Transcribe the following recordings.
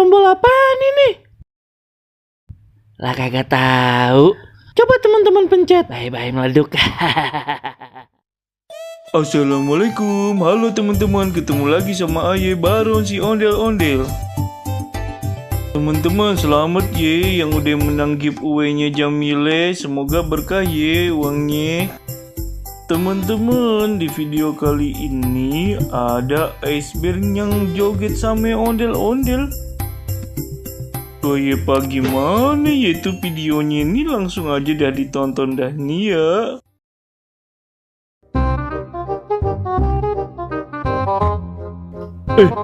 Tombol apaan ini? Lah kagak tahu. Coba teman-teman pencet. Bye-bye meleduk. Assalamualaikum, halo teman-teman, ketemu lagi sama Aye Baron si ondel-ondel. Teman-teman selamat ye yang udah menang giveaway-nya Jamile, semoga berkah ye uangnya. Teman-teman, di video kali ini ada iceberg yang joget sama ondel-ondel. Oh ya pak, gimana ya itu videonya ini, langsung aja dah ditonton dah nih ya.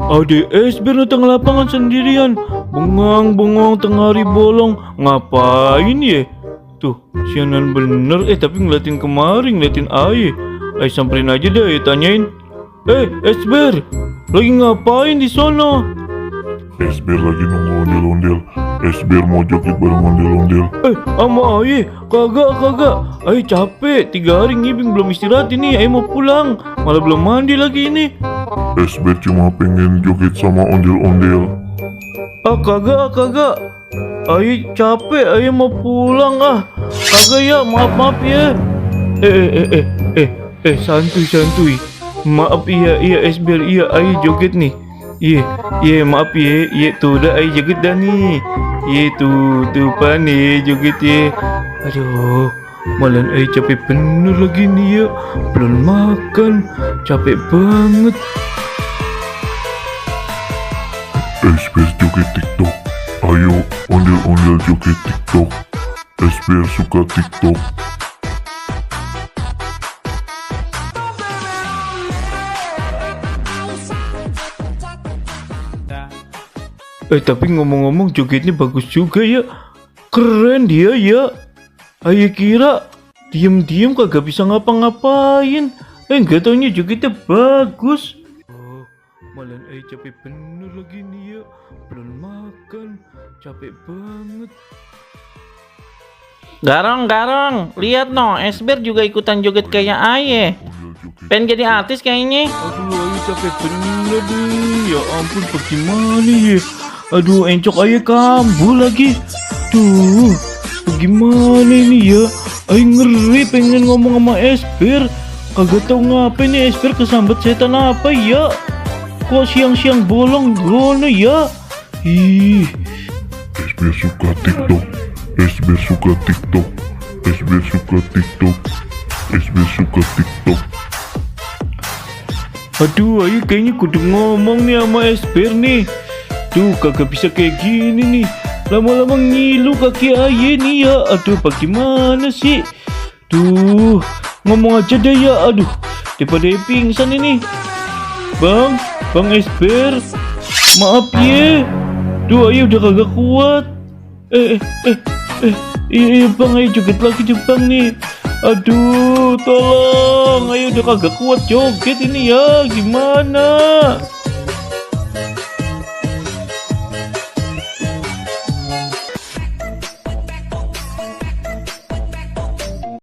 Ada iceberg tengah lapangan sendirian, bengong-bengong tengah hari bolong, ngapain ya? Tuh, sianan bener, tapi ngeliatin kemarin, ngeliatin Aye. Aye samperin aja deh, tanyain. Iceberg, lagi ngapain di sono? Esber lagi nunggu ondel-ondel. Esber mau joget bareng ondel-ondel. Sama Aye, kagak. Aye capek, 3 hari ngibing belum istirahat ini. Aye mau pulang, malah belum mandi lagi ini. Esber cuma pengen joget sama ondel-ondel. Kagak. Aye capek, Aye mau pulang Kagak ya, maaf ya. Santuy. Maaf iya Esber, iya Aye joget nih. Iya maaf ya, tuh udah Aye joget dah nih. Tuh pane joget ya. Aduh, malah Aye capek bener lagi nih ya. Belum makan, capek banget. Esber joget TikTok. Ayo ondel-ondel joget TikTok. Esber suka TikTok. Tapi ngomong-ngomong jogetnya bagus juga ya. Keren dia ya. Aye kira diem-diem kagak bisa ngapa-ngapain. Enggak taunya jogetnya bagus. Malah Aye capek bener lagi nih ya. Belum makan, capek banget. Garong, lihat no, Esber juga ikutan joget kayak Aye. Pengen jadi artis kayaknya. Aduh, Aye capek bener nih. Ya ampun, bagaimana ya? Aduh, encok Aye kambuh lagi. Tuh, bagaimana ini ya? Aye ngeri pengen ngomong sama Esber. Kagak tau ngapain nih Esber kesambet setan apa ya? Kok siang-siang bolong gono ya? Esber suka TikTok. Esber suka TikTok. Esber suka TikTok. Esber suka TikTok. Aduh, Aye kayaknya kudu ngomong nih sama Esber nih. Tuh, kagak bisa kayak gini nih. Lama-lama ngilu kaki Aye nih ya. Aduh, bagaimana sih? Tuh, ngomong aja deh ya. Aduh, daripada pingsan ini. Bang Esber, maaf ya. Duh, Aye udah kagak kuat. Iya bang, Aye joget lagi deh bang nih. Aduh, tolong, Aye udah kagak kuat joget ini ya. Gimana?